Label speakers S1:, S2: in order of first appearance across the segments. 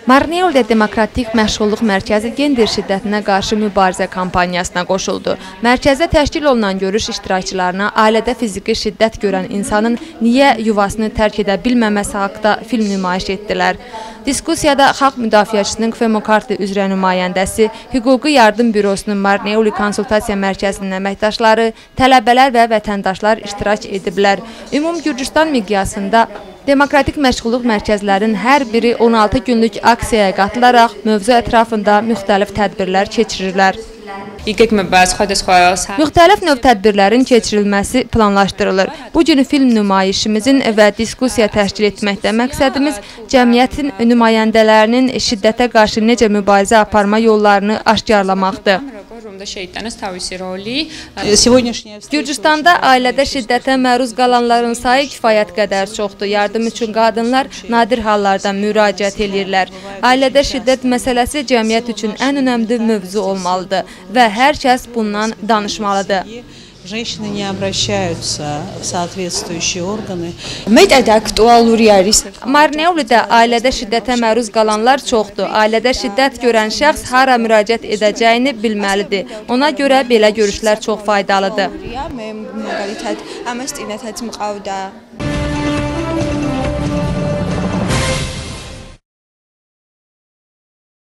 S1: Marneuldə Demokratik Məşğulluq Mərkəzi gender şiddətinə qarşı mübarizə kampaniyasına qoşuldu. Mərkəzdə təşkil olunan görüş iştirakçılarına ailədə fiziki şiddət görən insanın niyə yuvasını tərk edə bilməməsi haqda film nümayiş etdilər. Diskusiyada Xalq Müdafiəçisinin Kvemo-Kartli üzrə nümayəndəsi, Hüquqi Yardım Bürosunun Marneuli Konsultasiya Mərkəzinin əməkdaşları, tələbələr və vətəndaşlar iştirak ediblər. Ümum Gürcüstan miqyasında Demokratik məşğulluq mərkəzlərinin hər biri 16 günlük aksiyaya qatılaraq mövzu ətrafında müxtəlif tədbirlər keçirirlər. Müxtəlif növ tədbirlərin keçirilməsi planlaşdırılır. Bu gün film nümayişimizin və diskusiya təşkil etməkdə məqsədimiz cəmiyyətin nümayəndələrinin şiddətə qarşı necə mübarizə aparma yollarını aşkarlamaqdır. Gürcüstanda ailədə şiddətə məruz qalanların sayı kifayət qədər çoxdur. Yardım üçün qadınlar nadir hallarda müraciət eləyirlər. Ailədə şiddət məsələsi cəmiyyət üçün ən önəmli mövzu olmalıdır və hər kəs bundan danışmalıdır.
S2: Женщины не обращаются в соответствующие органы.
S1: Marneulidə ailədə şiddətə məruz qalanlar çoxdur. Ailədə şiddət görən şəxs hara müraciət edəcəyini bilməlidir. Ona görə belə görüşlər çox faydalıdır.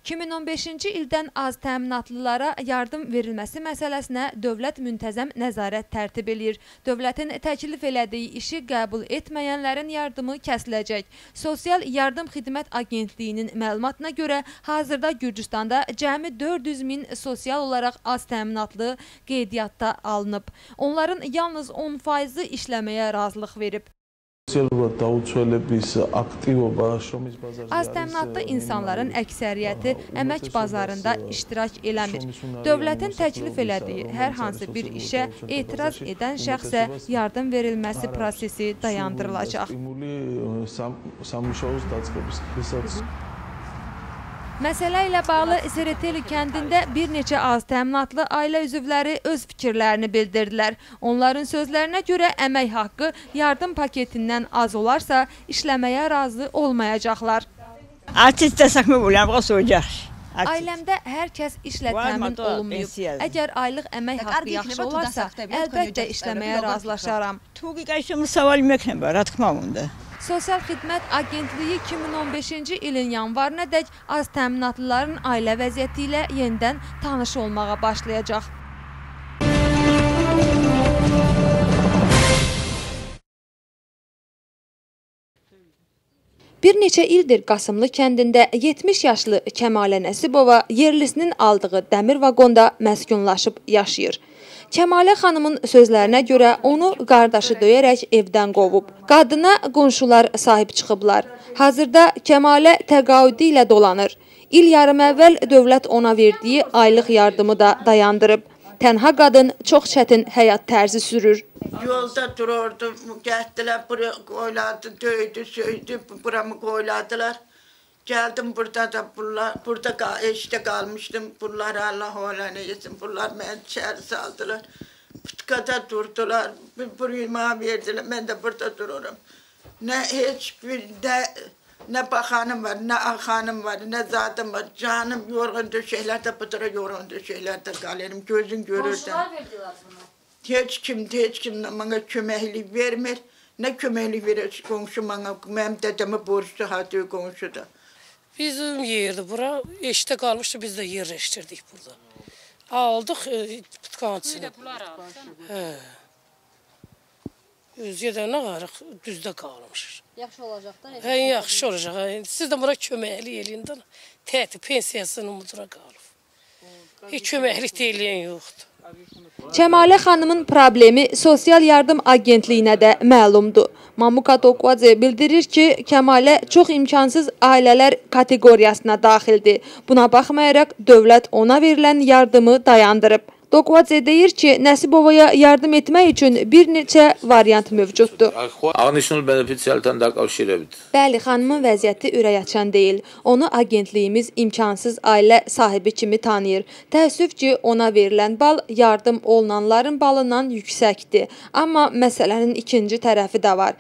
S1: ...2015-ci ildən az təminatlılara yardım verilməsi məsələsinə dövlət müntəzəm nəzarət tərtib eləyir. Dövlətin təklif elədiyi işi qəbul etməyənlərin yardımı kəsiləcək. Sosial Yardım Xidmət Agentliyinin məlumatına görə hazırda Gürcüstanda cəmi 400 min sosial olaraq az təminatlı qeydiyyatda alınıb. Onların yalnız 10%-i işləməyə razılıq verib. Az təminatlı insanların əksəriyyəti əmək bazarında iştirak eləmir. Dövlətin təklif elədiyi hər hansı bir işə etiraz edən şəxsə yardım verilməsi prosesi dayandırılacaq. Məsələ ilə bağlı Sereteli kəndində bir neçə az təminatlı ailə üzvləri öz fikirlərini bildirdilər. Onların sözlərinə görə əmək haqqı yardım paketindən az olarsa, işləməyə razı olmayacaqlar. Ailəmdə hər kəs işlə təmin olunmayıb. Əgər aylıq əmək haqqı yaxşı olarsa, əlbəttə işləməyə razılaşaram. Sosial Xidmət Agentliyi 2015-ci ilin yanvarına dək az təminatlıların ailə vəziyyəti ilə yenidən tanış olmağa başlayacaq. Bir neçə ildir Qasımlı kəndində 70 yaşlı Kəmalə Nəsibova yerlisinin aldığı dəmir vaqonda məskunlaşıb yaşayır. Kəmalə xanımın sözlərinə görə onu qardaşı döyərək evdən qovub. Qadına qonşular sahib çıxıblar. Hazırda Kəmalə təqaüdü ilə dolanır. İl yarım əvvəl dövlət ona verdiyi aylıq yardımı da dayandırıb. Tənha qadın çox çətin həyat tərzi sürür.
S3: Yolda dururdum, getdilər, buraya qoyladı, döydü, söydü, buramı qoyladılar. Geldim burada da bunlar, burada işte kalmıştım. Bunlar Allah olanı yesin, bunlar beni içeri saldılar. Putkada durdular, burayı bana verdiler, ben de burada dururum. Ne hiçbir, ne bakanım var, ne axanım var, ne zadım var. Canım yorğun döşeklerde, bu tarafa yorğun döşeklerde kalıyorum, gözün görürden.
S4: Komşular verdiler bunu.
S3: Hiç kim bana köməklik vermir. Ne köməklik verir komşu bana, benim dedemi borçlu hadı komşu da.
S5: Bizim yerdi bura, eşdə qalmışdı, biz də yerləşdirdik burada. Aldıq putkanın içinə. Özgə də nə qarıq, düzdə qalmışıq.
S4: Yaxşı olacaq da?
S5: Hə, yaxşı olacaq. Siz də bura köməklik eləyin də, təti pensiyasını bura qalıb. Heç köməklik də eləyən yoxdur.
S1: Kəmalə xanımın problemi Sosial Yardım Agentliyinə də məlumdur. Mamuka Dokvadze bildirir ki, Kəmalə çox imkansız ailələr kateqoriyasına daxildir. Buna baxmayaraq dövlət ona verilən yardımı dayandırıb. Dokvadze deyir ki, Nəsibovaya yardım etmək üçün bir neçə variant mövcuddur. Bəli, xanımın vəziyyəti ürəkaçan deyil. Onu agentliyimiz imkansız ailə sahibi kimi tanıyır. Təəssüf ki, ona verilən bal yardım olunanların balından yüksəkdir. Amma məsələnin ikinci tərəfi də var.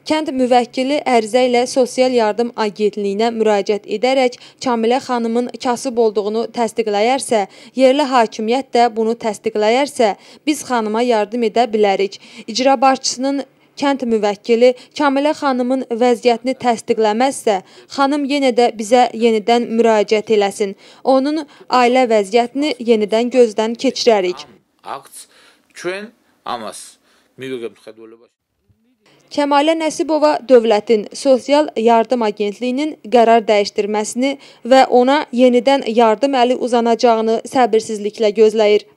S1: Kənd müvəkkili ərizə ilə Sosial Yardım Agentliyinə müraciət edərək Kamilə xanımın kasıb olduğunu təsdiqləyərsə, yerli hakimiyyət də bunu təsdiqləyərsə, biz xanıma yardım edə bilərik. İcra başçısının kənd müvəkkili Kamilə xanımın vəziyyətini təsdiqləməzsə, xanım yenə də bizə yenidən müraciət eləsin. Onun ailə vəziyyətini yenidən gözdən keçirərik. Kəmalə Nəsibova dövlətin Sosial Yardım Agentliyinin qərar dəyişdirməsini və ona yenidən yardım əli uzanacağını səbirsizliklə gözləyir.